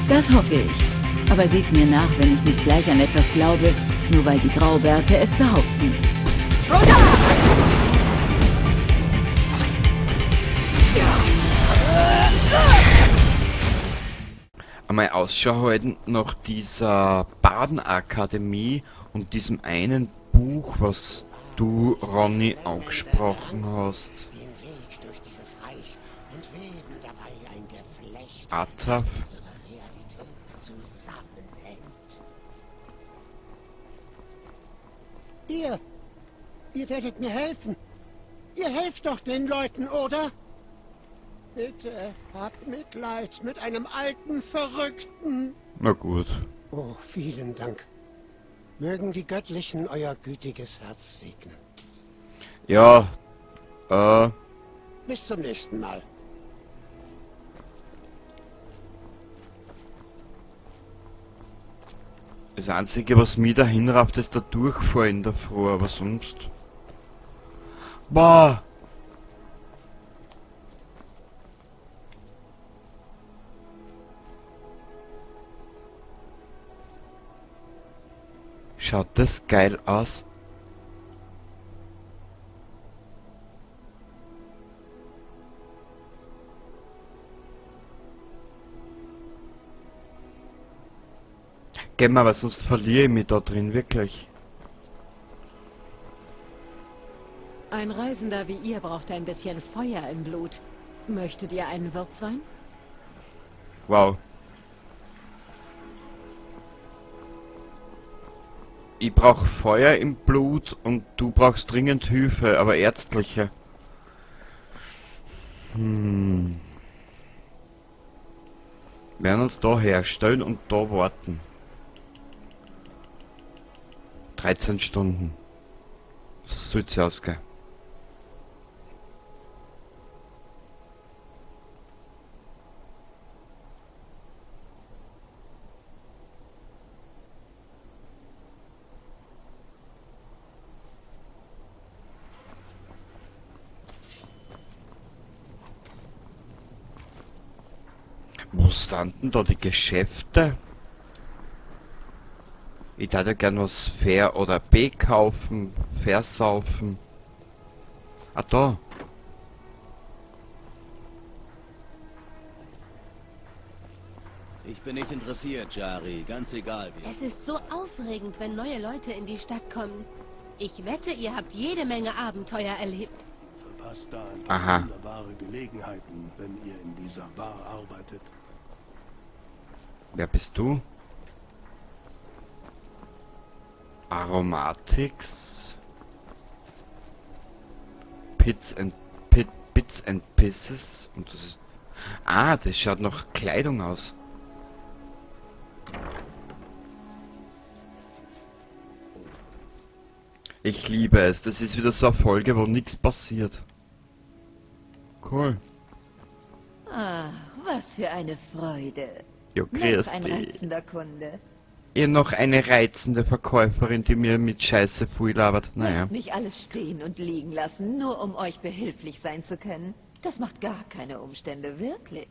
Das hoffe ich. Aber seht mir nach, wenn ich nicht gleich an etwas glaube, nur weil die Graubärte es behaupten. Einmal Ausschau halten nach dieser Badenakademie und diesem einen Buch, was du, Ronny, angesprochen hast. Den Weg durch dieses Reich und weben dabei ein Geflecht, Ataf. das unsere Realität zusammenhält. Ihr werdet mir helfen. Ihr helft doch den Leuten, oder? Bitte habt Mitleid mit einem alten Verrückten. Na gut. Oh, vielen Dank. Mögen die Göttlichen euer gütiges Herz segnen. Ja, Bis zum nächsten Mal. Das Einzige, was mich da hinrafft, ist der Durchfall in der Früh, aber sonst... Boah! Schaut das geil aus? Geh mal, weil sonst verliere ich mich da drin, wirklich. Ein Reisender wie ihr braucht ein bisschen Feuer im Blut. Möchtet ihr einen Würzwein? Wow. Ich brauch Feuer im Blut und du brauchst dringend Hilfe, aber ärztliche. Wir werden uns da herstellen und da warten. 13 Stunden. Das soll sich ausgehen. Wo sind denn da die Geschäfte? Ich würde ja gern was fair oder B kaufen, versaufen. Ah, da. Ich bin nicht interessiert, Jari. Ganz egal wie. Es ist so aufregend, wenn neue Leute in die Stadt kommen. Ich wette, ihr habt jede Menge Abenteuer erlebt. Verpasst da ein paar wunderbare Gelegenheiten, wenn ihr in dieser Bar arbeitet. Wer bist du? Aromatics. Pits and Pit, Bits and Pieces. Und das ist. Ah, das schaut nach Kleidung aus. Ich liebe es. Das ist wieder so eine Folge, wo nichts passiert. Cool. Ach, was für eine Freude. Ja, Noch grüß ein dich. reizender Kunde. Ihr noch eine reizende Verkäuferin, die mir mit Scheiße voll labert. Naja. Lasst mich alles stehen und liegen lassen, nur um euch behilflich sein zu können. Das macht gar keine Umstände, wirklich.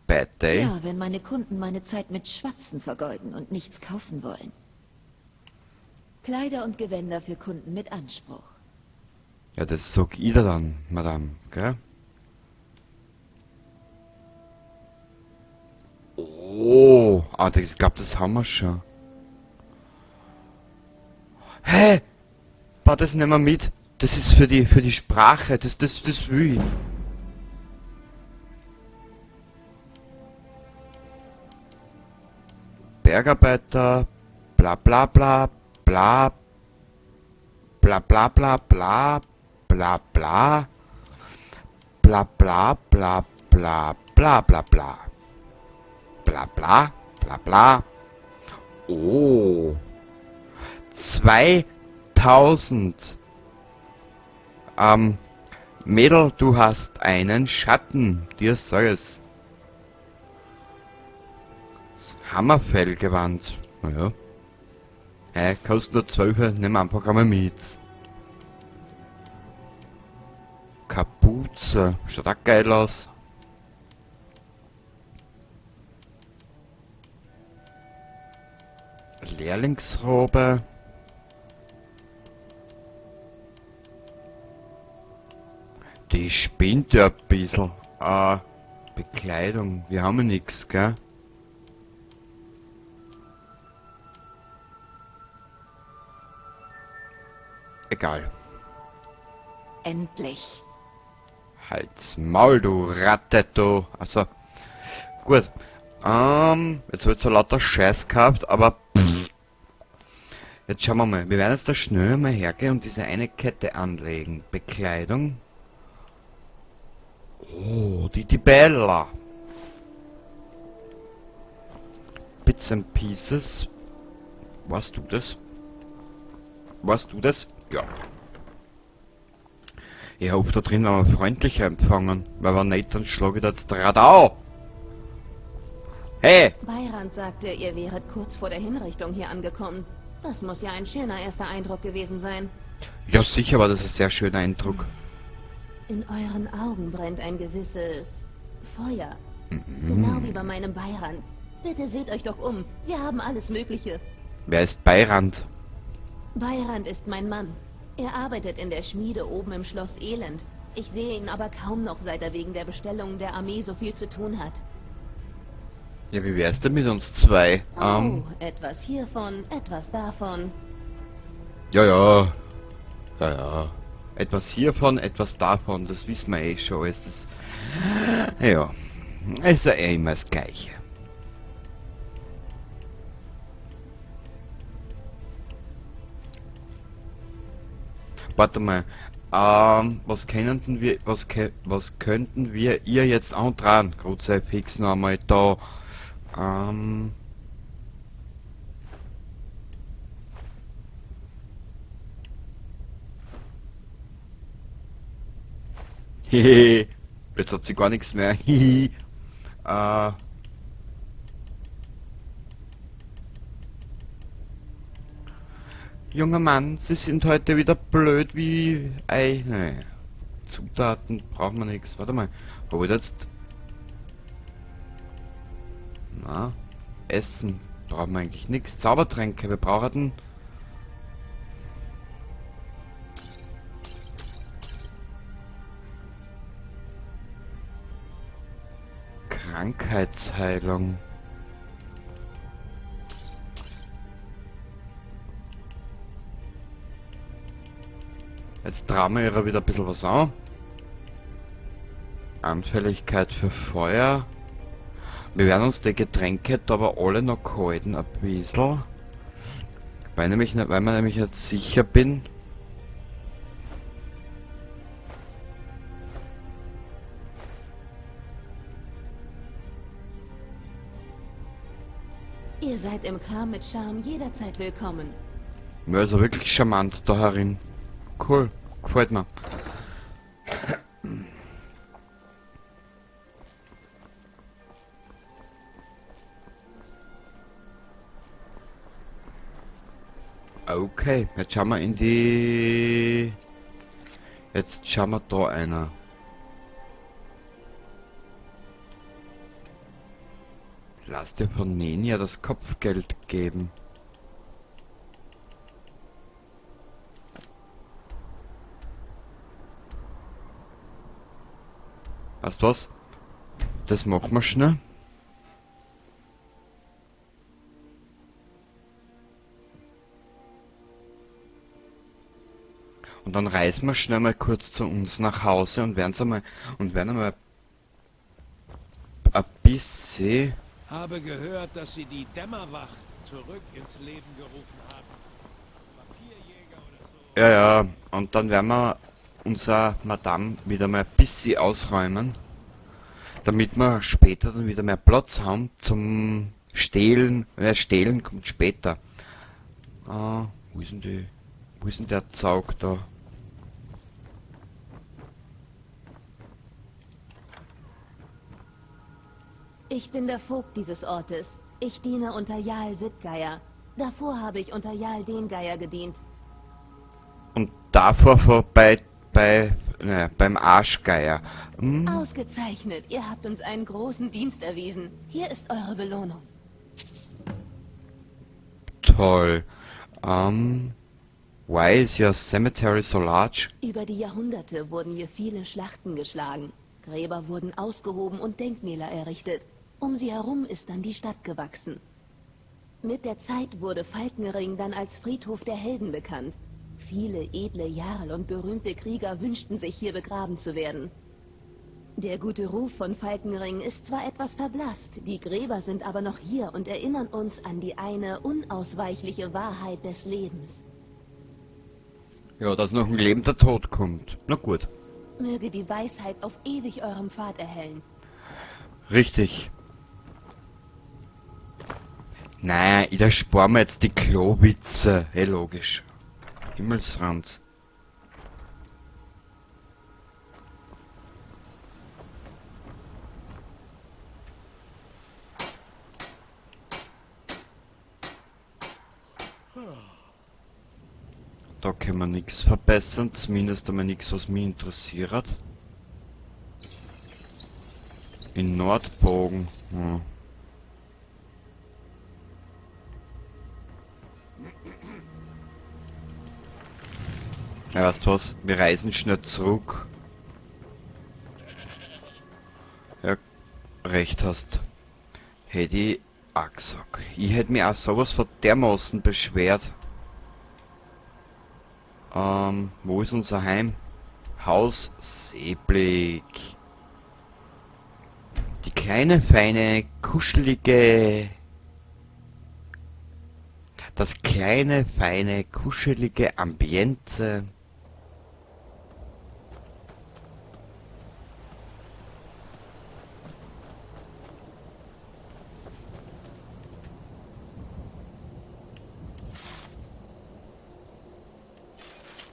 Bad Day. Ja, wenn meine Kunden meine Zeit mit Schwatzen vergeuden und nichts kaufen wollen. Kleider und Gewänder für Kunden mit Anspruch. Ja, das sag ich dir dann, Madame, gell? Oh, ah, das, ich glaub, das haben wir schon. Hä? Boah, das nehmen wir mit. Das ist für die Sprache. Das will ich. Bergarbeiter, bla bla bla, bla, bla bla bla bla, bla bla, bla bla bla bla bla bla bla, bla bla bla bla. Oh. 2000. Mädel, du hast einen Schatten. Dir sag es. Das Hammerfellgewand. Naja. Hä, kostet nur 12, nimm einfach einmal mit. Kapuze. Schaut auch geil aus. Lehrlingsrobe. Die spinnt ja ein bisschen. Bekleidung. Wir haben ja nix, gell? Egal. Endlich. Halt's Maul, du Ratte, du. Also, gut. Jetzt hab ich so lauter Scheiß gehabt, aber pff. Jetzt schauen wir mal. Wir werden jetzt da schnell mal hergehen und diese eine Kette anlegen. Bekleidung. Oh, die Dibella. Bits and Pieces. Warst du das? Warst du das? Ja. Ich hoffe, da drin werden wir freundlicher empfangen. Weil wenn nicht, dann schlage ich da jetzt Radau. Hey! Beirand sagte, ihr wäret kurz vor der Hinrichtung hier angekommen. Das muss ja ein schöner erster Eindruck gewesen sein. Ja, sicher war das ein sehr schöner Eindruck. In euren Augen brennt ein gewisses Feuer. Genau wie bei meinem Beirand. Bitte seht euch doch um. Wir haben alles Mögliche. Wer ist Beirand? Beirand ist mein Mann. Er arbeitet in der Schmiede oben im Schloss Elend. Ich sehe ihn aber kaum noch, seit er wegen der Bestellung der Armee so viel zu tun hat. Ja, wie wär's denn mit uns zwei? Oh, etwas hiervon, etwas davon. Ja, ja. Ja, ja. Etwas hiervon, etwas davon, das wissen wir eh schon. Es ist, ja, es ist ja eh immer das Gleiche. Warte mal. Was könnten wir, was was könnten wir ihr jetzt antragen? Kruzifix noch einmal da. Hehe. Jetzt hat sie gar nichts mehr. Hihi. Junger Mann, Sie sind heute wieder blöd wie Ei. Nee. Zutaten braucht man nichts. Warte mal. Wo wird jetzt? Na, Essen brauchen wir eigentlich nichts. Zaubertränke, wir brauchen. Krankheitsheilung. Jetzt trauen wir ihr wieder ein bisschen was an. Anfälligkeit für Feuer. Wir werden uns die Getränke da aber alle noch halten, ein bisschen. Weil mir nämlich jetzt sicher bin. Ihr seid im Kram mit Charme jederzeit willkommen. Ja, ist ja wirklich charmant da herin. Cool, gefällt mir. Okay, jetzt schauen wir in die... Jetzt schauen wir da einer. Lass dir von Nenia das Kopfgeld geben. Weißt du was? Das machen wir schnell. Und dann reisen wir schnell mal kurz zu uns nach Hause und werden's einmal, und werden einmal ein bisschen. Habe gehört, dass sie die Dämmerwacht zurück ins Leben gerufen haben. Vampirjäger oder so. Ja, ja, und dann werden wir unser Madame wieder mal ein bisschen ausräumen, damit wir später dann wieder mehr Platz haben zum Stehlen. Ja, Stehlen kommt später. Ah, wo ist denn die? Wo ist denn der Zaug da? Ich bin der Vogt dieses Ortes. Ich diene unter Jarl Siddgeir. Davor habe ich unter Jarl Dengeier gedient. Und davor vorbei bei, naja, beim Arschgeier. Hm. Ausgezeichnet. Ihr habt uns einen großen Dienst erwiesen. Hier ist eure Belohnung. Toll. Why is your cemetery so large? Über die Jahrhunderte wurden hier viele Schlachten geschlagen. Gräber wurden ausgehoben und Denkmäler errichtet. Um sie herum ist dann die Stadt gewachsen. Mit der Zeit wurde Falkenring dann als Friedhof der Helden bekannt. Viele edle Jarl und berühmte Krieger wünschten sich, hier begraben zu werden. Der gute Ruf von Falkenring ist zwar etwas verblasst, die Gräber sind aber noch hier und erinnern uns an die eine unausweichliche Wahrheit des Lebens. Ja, dass noch ein lebender Tod kommt. Na gut. Möge die Weisheit auf ewig eurem Pfad erhellen. Richtig. Nein, da sparen wir jetzt die Klowitze. Hey, logisch. Himmelsrand. Da können wir nix verbessern, zumindest einmal nix, was mich interessiert. In Nordbogen. Ja. Ja, weißt du was? Wir reisen schnell zurück. Ja, recht hast. Hätte ich auch gesagt. Ich hätte mich auch sowas von dermaßen beschwert. Wo ist unser Heim? Haus Seeblick. Die kleine, feine, kuschelige... Das kleine, feine, kuschelige Ambiente.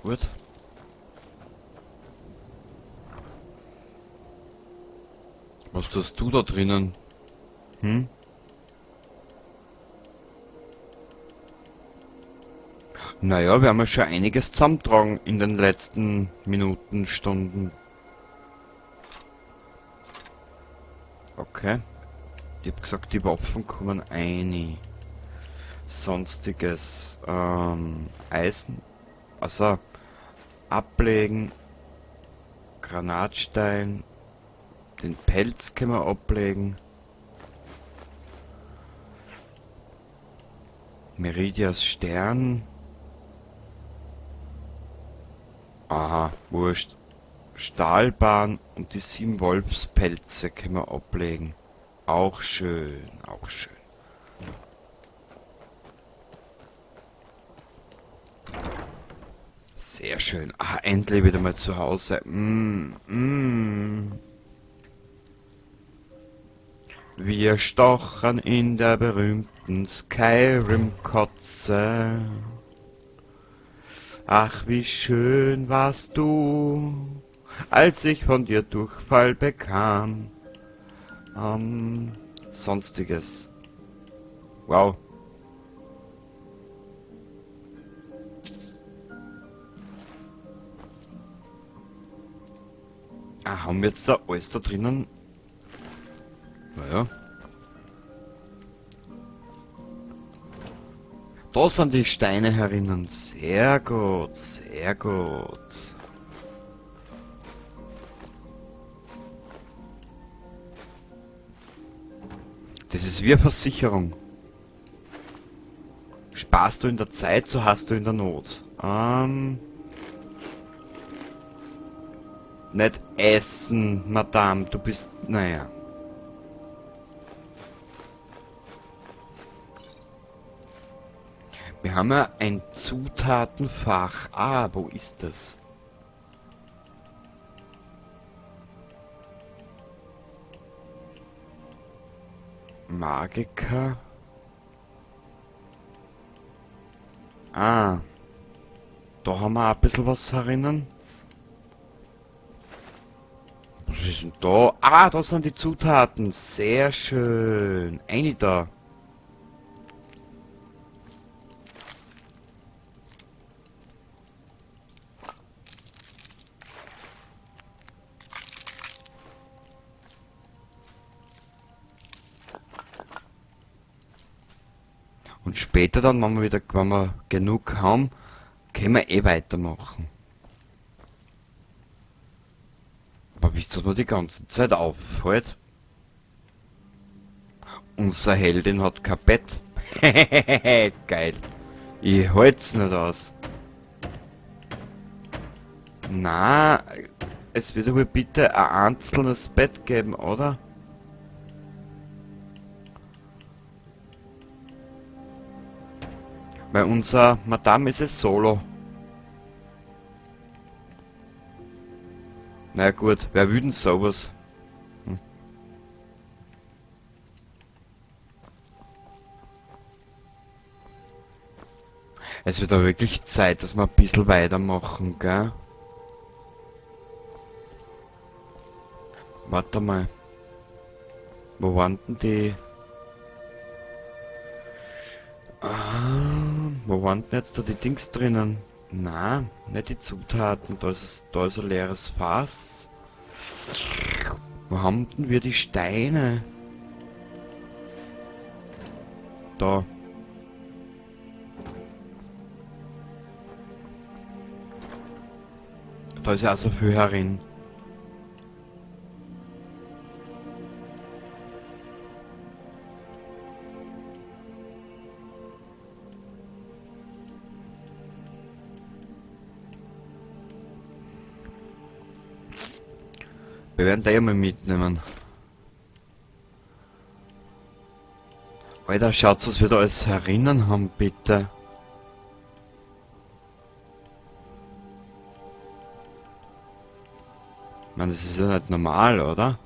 Gut. Was tust du da drinnen? Hm? Naja, wir haben ja schon einiges zusammentragen in den letzten Minuten, Stunden. Okay. Ich hab gesagt, die Waffen kommen ein. Sonstiges. Eisen. Also, ablegen. Granatstein. Den Pelz können wir ablegen. Meridias Stern. Aha, wurscht. Stahlbahn und die 7 Wolfspelze können wir ablegen. Auch schön, auch schön. Sehr schön. Ah, endlich wieder mal zu Hause. Wir stochern in der berühmten Skyrim-Kotze. Ach, wie schön warst du, als ich von dir Durchfall bekam. Sonstiges. Wow. Ah, haben wir jetzt da alles da drinnen? Naja. Da sind die Steine herinnen. Sehr gut, sehr gut. Das ist wie eine Versicherung. Sparst du in der Zeit, so hast du in der Not. Nicht essen, Madame. Du bist... Naja. Wir haben ja ein Zutatenfach. Ah, wo ist das? Magiker. Ah. Da haben wir auch ein bisschen was herinnen. Was ist denn da? Ah, da sind die Zutaten. Sehr schön. Eine da. Und später dann, wenn wir wieder, wenn wir genug haben, können wir eh weitermachen. Aber wisst ihr, was mir die ganze Zeit auffällt? Unsere Heldin hat kein Bett. Geil. Ich halt's nicht aus. Na, es wird aber bitte ein einzelnes Bett geben, oder? Weil unser Madame ist es solo. Na gut, wer will denn sowas? Hm. Es wird aber wirklich Zeit, dass wir ein bisschen weitermachen, gell? Warte mal. Wo waren denn die? Ah, wo waren denn jetzt da die Dings drinnen? Na, nicht die Zutaten. Da ist es, da ist ein leeres Fass. Wo haben denn wir die Steine? Da. Da ist ja auch so viel herin. Wir werden da ja mal mitnehmen. Alter, schaut, was wir da alles herinnen haben, bitte. Ich meine, das ist ja nicht normal, oder?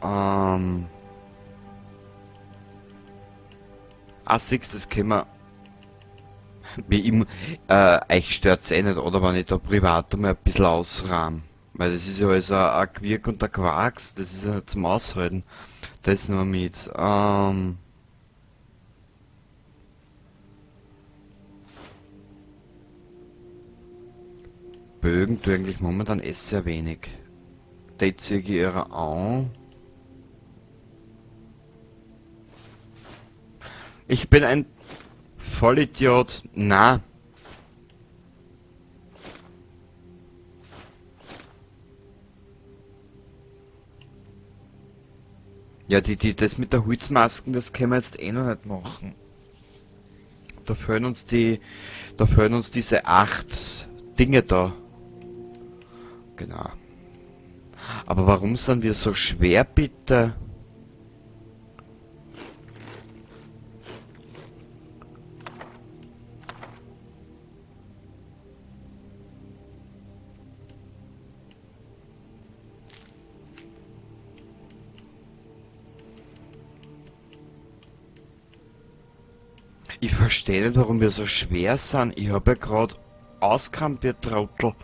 Ah, siehst, das können wir... Wie immer, euch stört's eh nicht, oder wenn ich da privat einmal ein bisschen ausrahm. Weil das ist ja alles ein Quirk und ein Quarks, das ist ja zum Aushalten. Das nehmen wir mit. Bögen tue eigentlich momentan eh sehr wenig. Die ziehe ich ihre an. Ich bin ein Vollidiot. Na. Ja, das mit der Holzmasken, das können wir jetzt eh noch nicht machen. Da fehlen uns die, da fehlen uns diese 8 Dinge da. Genau. Aber warum sind wir so schwer, bitte? Ich verstehe nicht, warum wir so schwer sind. Ich hab ja grad ausgerammt, ihr Trottel.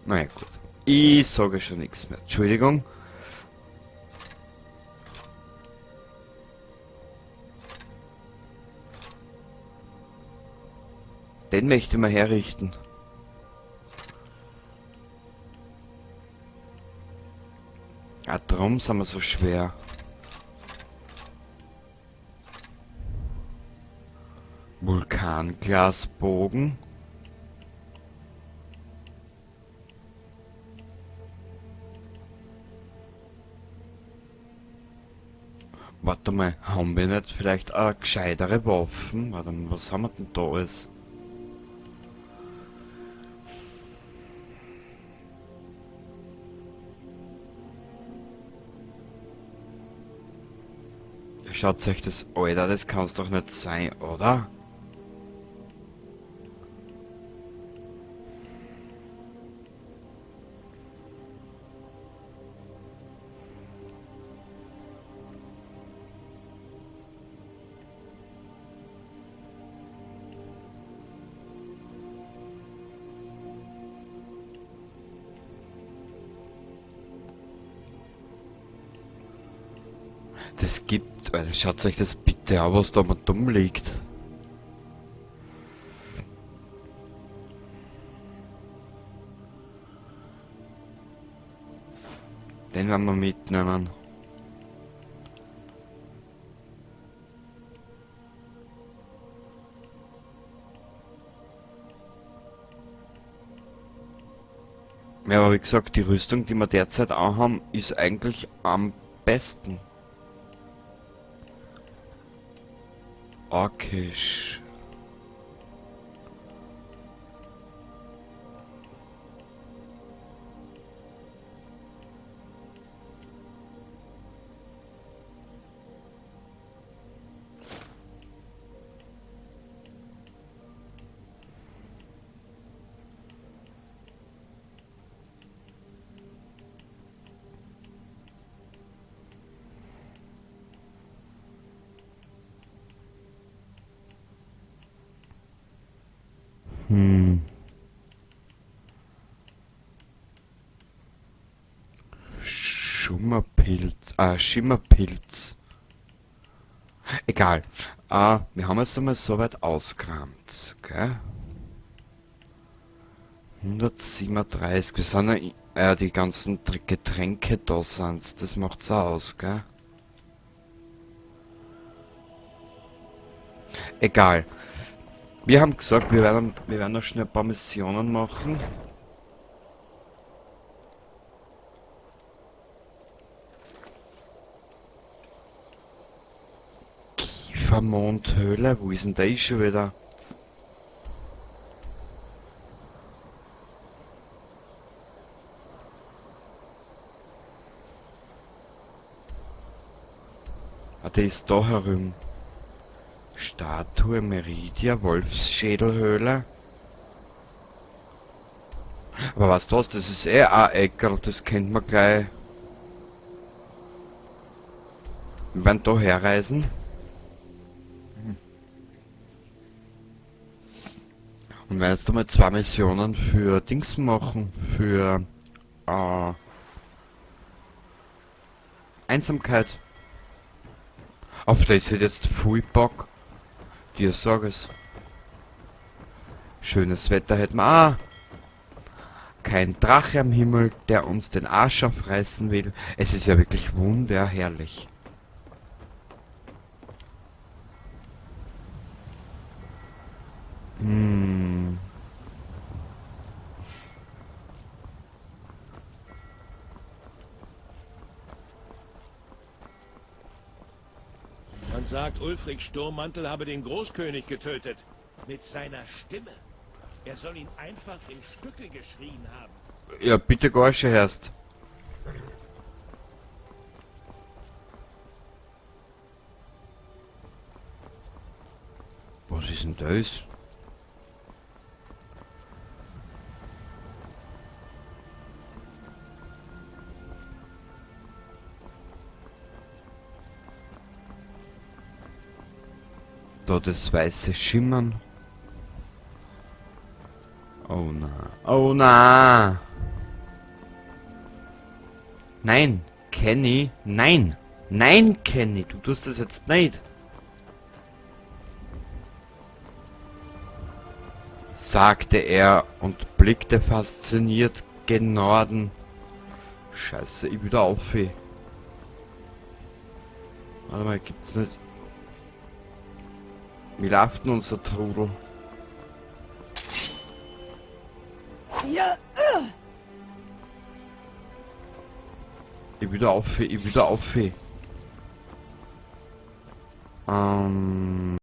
Naja, gut. Ich sage schon nichts mehr. Entschuldigung. Den möchte ich mal herrichten. Ja, drum sind wir so schwer. Vulkanglasbogen. Warte mal, haben wir nicht vielleicht auch gescheitere Waffen? Warte mal, was haben wir denn da alles? Schaut euch das, Alter, das kann's doch nicht sein, oder? Das gibt, Alter, schaut euch das bitte an, was da mal dumm liegt. Den werden wir mitnehmen. Ja, aber wie gesagt, die Rüstung, die wir derzeit auch haben, ist eigentlich am besten. Orkisch. Schummerpilz. Schimmerpilz. Egal. Wir haben jetzt einmal soweit ausgeräumt, gell? 137. Wir sind ja, die ganzen Getränke da sind. Das macht's auch aus, gell? Egal. Wir haben gesagt, wir werden noch schnell ein paar Missionen machen. Kiefermondhöhle, wo ist denn der schon wieder? Ah, der ist da herum. Statue Meridia, Wolfsschädelhöhle. Aber weißt du was, das ist eh ein Eckerl, das kennt man gleich. Wir werden da herreisen. Und werden jetzt einmal 2 Missionen für Dings machen, für Einsamkeit. Auf das wird jetzt viel Bock. Dir sag es. Schönes Wetter hätten wir auch. Kein Drache am Himmel, der uns den Arsch aufreißen will. Es ist ja wirklich wunderherrlich. Man sagt, Ulfric Sturmmantel habe den Großkönig getötet. Mit seiner Stimme. Er soll ihn einfach in Stücke geschrien haben. Ja, bitte Gorsche herst. Was ist denn das? Da das weiße Schimmern. Oh na. Oh na. Nein, Kenny. Nein. Nein, Kenny. Du tust das jetzt nicht. Sagte er und blickte fasziniert gen Norden. Scheiße, ich will da auf. Warte mal, gibt's nicht. Wie läuft denn unser Trudel? Ja. Ich will da auf, ich will da auf.